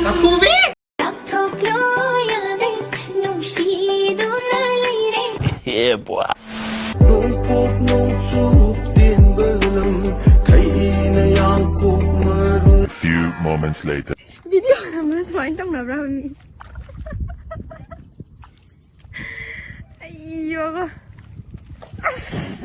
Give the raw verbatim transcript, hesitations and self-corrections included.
ꯂꯥꯛꯊꯣꯛꯂꯣ ꯌꯥꯗꯦ, ꯅꯨꯡꯁꯤꯗꯨꯅ ꯂꯩꯔꯦ꯫ Yeah, boy. ꯅꯣꯡꯄꯣꯛ ꯅꯣꯡꯆꯨꯞ ꯇꯦꯟꯕ ꯂꯝ, ꯈꯩꯅ ꯌꯥꯡꯀꯣꯛ ꯃꯔꯨ꯫ Few moments later. ꯚꯤꯗꯤꯑꯣ ꯅꯝꯕꯗ ꯁꯨꯃꯥꯏꯅ ꯇꯧꯅꯕ꯭ꯔꯥ ꯃꯤ? ꯑꯩ ꯌꯣꯒ꯫ ꯑꯁ!